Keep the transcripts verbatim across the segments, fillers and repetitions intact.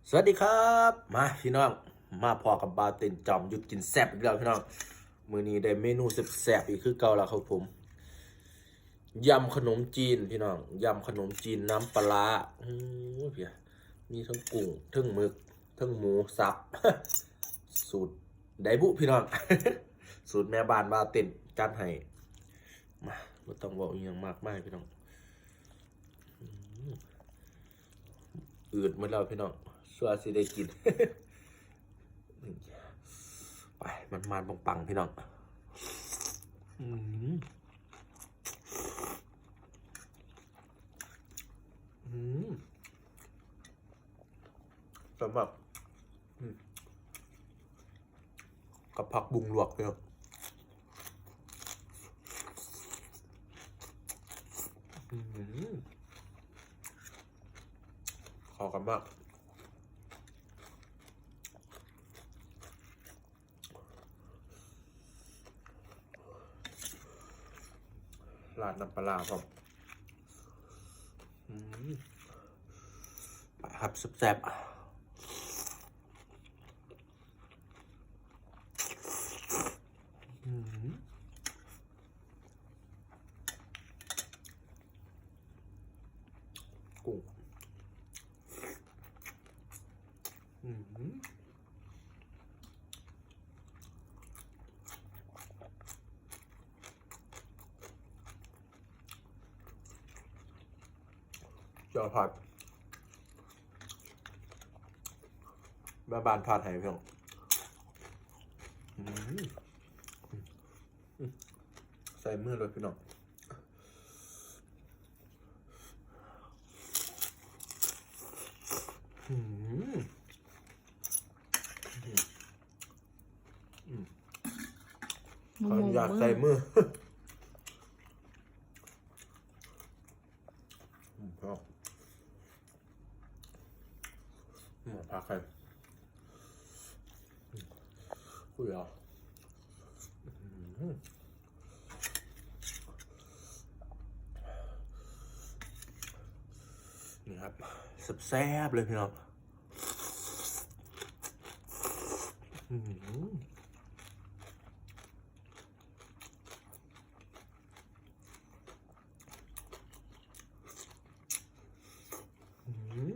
สวัสดีครับ มาพี่น้อง มาพ้อกับบ่าวเต้นจอมยุทธกินแซ่บอีกแล้วพี่น้อง มื้อนี้ได้เมนูแซ่บๆอีกคือเก่าแล้วครับผม ยำขนมจีนพี่น้อง ยำขนมจีนน้ำปลาร้า โอ้ยเพีย มีทั้งกุ้ง ทั้งหมึก ทั้งหมูสับ สูตรไดบุพี่น้อง สูตรแม่บ้านบ่าวเต้นจัดให้ มา บ่ต้องเว้าอิหยังมากมายพี่น้อง อืม อืดหมดแล้วพี่น้อง ส่วนสิได้กิน ไป มันๆปังๆพี่น้อง อืม อืม สำหรับ อืม กับผักบุ้งลวกพี่น้อง อืม เข้ากันมาก ราดน้ำปลาร้าพร้อม อืม ไปครับ แซ่บๆ อืม กุ้ง อืม เจ้าผัด แม่บ้านผัดให้พี่น้อง อืม ใส่มือเลยพี่น้อง อืม อืม ขออนุญาตใส่มือ อืม ครับ อืม ผักไข่ อืม คุยเหรอ อืม นี่ครับ แซ่บๆเลยพี่น้อง อืม อืม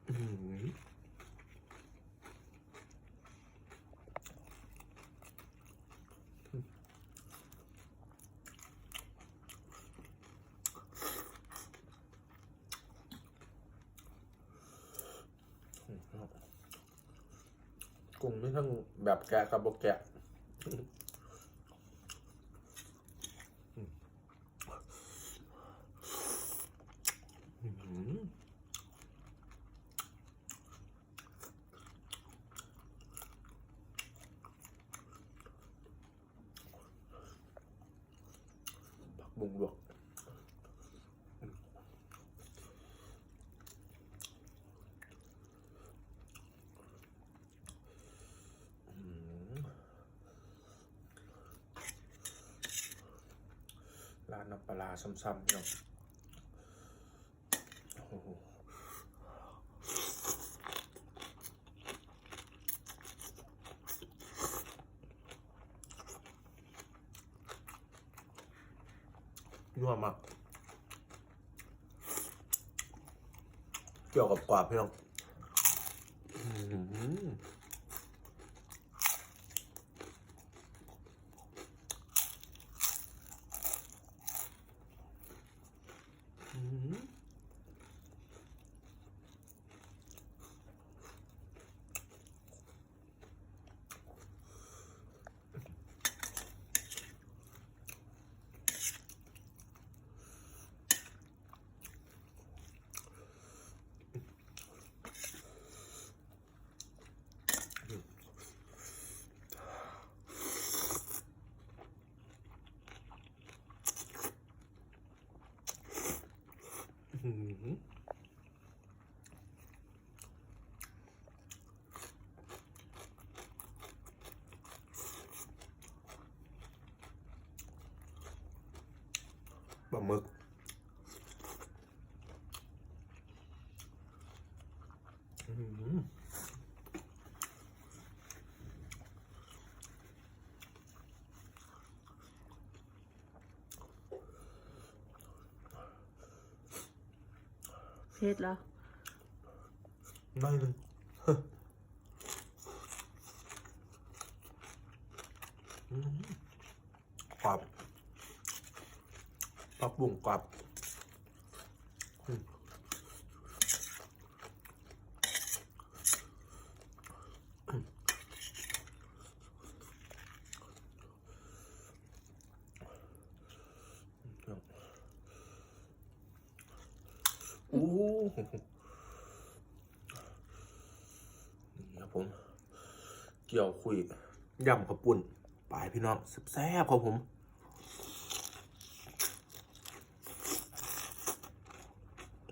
อืม กุ้งมีทั้งแบบแกะกับบ่แกะ อืม ผักบุ้งลวก อืม ราดน้ำปลาร้าซ้ำๆเนาะ โอ้โห นัวมาก เกี่ยวกับกรอบพี่น้อง อืม อืม อื อืม ปลาหมึก อืม เผ็ดเหรอ หน่อยหนึ่ง อืม กรอบ ผักบุ้งกรอบ อืม โอ้ นี่ครับผม เกี๊ยวคุย ยำข้าวปุ้น ไปพี่น้อง แซ่บๆครับผม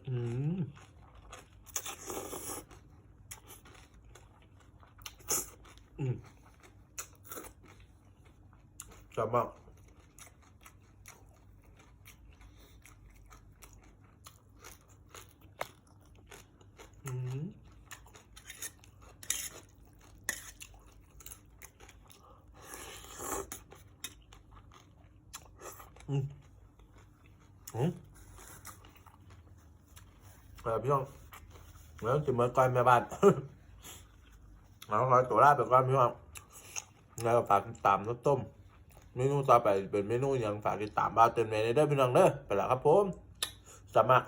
อืม อืม แซ่บมาก อืม อืม อืม เออพี่น้อง แล้วจะเหมือนก่อนแม่บ้าน เอาขอตัวลาไปก่อนพี่น้อง แล้วก็ฝากติดตามน้ำต้ม เมนูต่อไปเป็นเมนูหยัง ฝากติดตามบ่าวเต็มเลยเด้อพี่น้องเด้อ ไปแล้วครับผม สมัคร